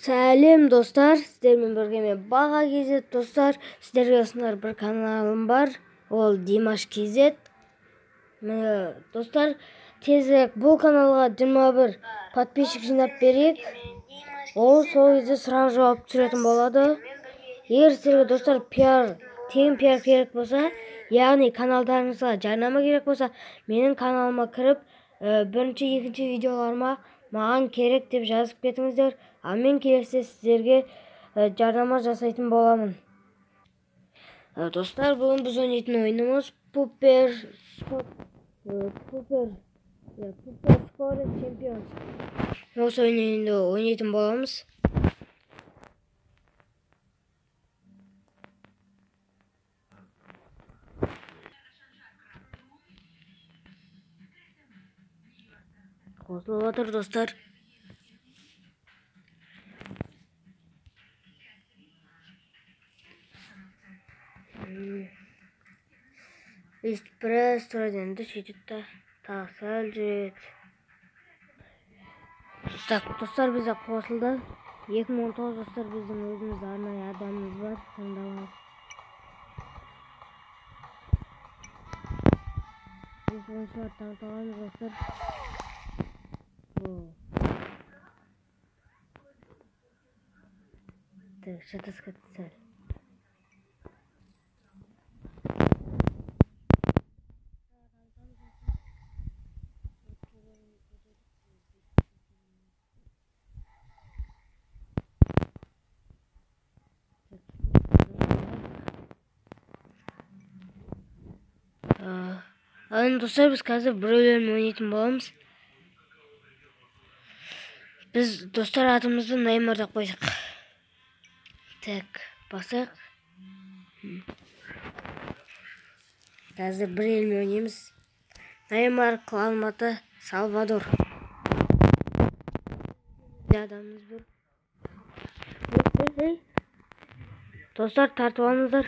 Сәлем достар, сіздермен бірге мен Баға KZ. Достар, сіздерге ұсынар бір каналым бар, ол Димаш KZ. Достар, тезірек бұл каналға 21 подписчик жинап берейік. Ол сол кезде сұрақ жауап түсіретін болады. Егер сіздерге достар пиар, тегін пиар керек болса, яғни каналдарыңызға жарнама керек болса, менің каналыма кіріп, бірінші, екінші видеоларыма маған керек деп жазып кетіңіздер. Ал мен келесі сіздерге жарнама жасайтын боламын. Достар, бүгін біз ойнайтын ойынымыз Пупер Soccer Champions. Осы ойынды ойнайтын боламыз. Қосылып отыр достар. Өйстіп біраз тұрады енді, сөйтіп та тағы сәл жүреді. Так, достар, бізде қосылды. 2019 достар, біздің өзімізде арнайы адамымыз бар, таңдап. Біз ойыншылар таңдағанбыз достар. Так, шатасып кетті сәл. Ал енді достар, біз қазір біреулермен ойнайтын боламыз. Біз достар атымызды Неймар деп қойдық. Так, басайық. Қазір бір елмен ойнаймыз. Неймар, Алматы, Салвадор. Адамымыз бір. Достар, тартып алыңыздар.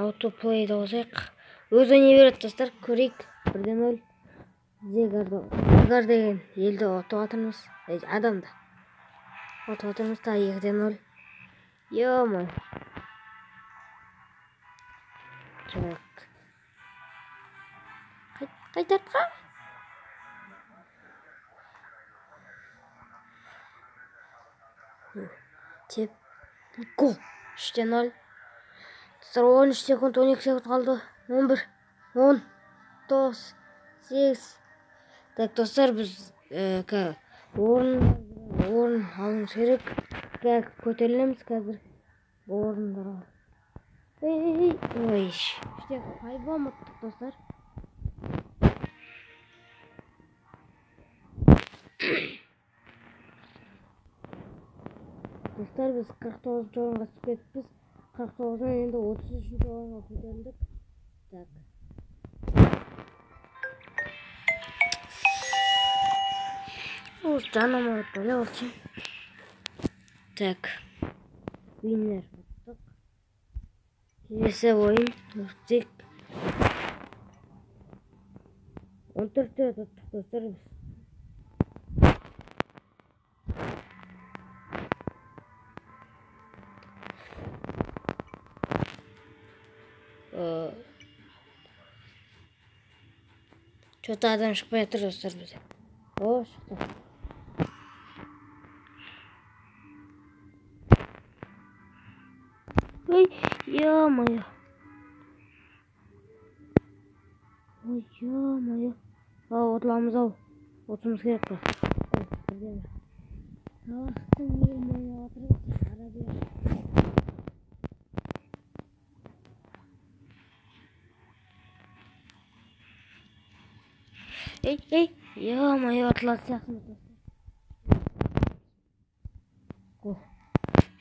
Аутоплейді қосайық. Өз ойнай береді достар, көрейік. 1-0. Зегар деген елді ұтып жатырмыз. Адамды ұтып жатырмыз та 2-0. Ё-моё. Так. Қайтартқа? Теп. Гол. 3-0. Достар, 13 секунд, 12 секунд қалды. 11, 10, 9, 8. Так, достар, біз орын алуымыз керек. Так, көтерілеміз қазір орындарға. Ой, іште по-любому ұттық, достар. Достар, біз 49 орынға түсіп кеттік. 49-дан енді 33 орынға көтерілдік. Так. Жаным ауырып бөле болшы. Так. Виннер ұттық. Келесі ойын өттік. 14 рет ұттық достар біз. Что-то адам шықпай жатыр достар бізде. О, шықты. Ой, ё-моё. Ой, ё-моё. Ау, ұтыламыз ау. Ұтуымыз керек қой. Салахтың елін ойнап жатырмыз. Арабия. Ей, ей, ё-моё, ұтылатын сияқтымыз достар. Гол.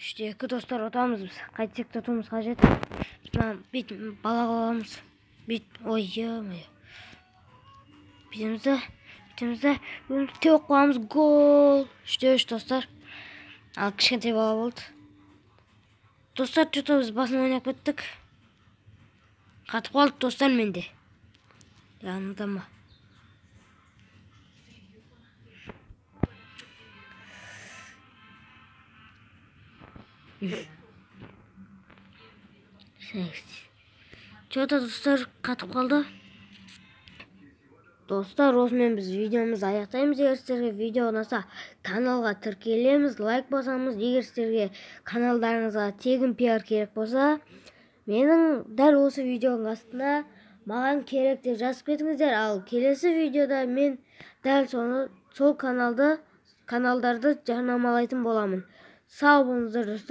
3-2 достар, ұтамыз біз. Қайтсек те ұтуымыз қажет. Мына бүйтіп бала қыламыз. Бүйтіп, ой, ё-моё. Бүйтеміз да, бүйтеміз да, өзіміз теуіп қоямыз. Гол. 3-3 достар. Ал кішкентай бала болды. Достар, что-то біз басын ойнап кеттік. Қатып қалдық достар менде. Жанында ма? Че-то, достар, қатып қалды. Достар, осымен біз видеомызды аяқтаймыз. Егер сіздерге видео ұнаса, каналға тіркелеміз, лайк басамыз. Егер сіздерге каналдарыңызға тегін пиар керек болса, менің дәл осы видеоның астына «Маған керек» деп жазып кетіңіздер. Ал келесі видеода мен дәл соны, сол каналдарды жарнамалайтын боламын. Сау болыңыздар, достар.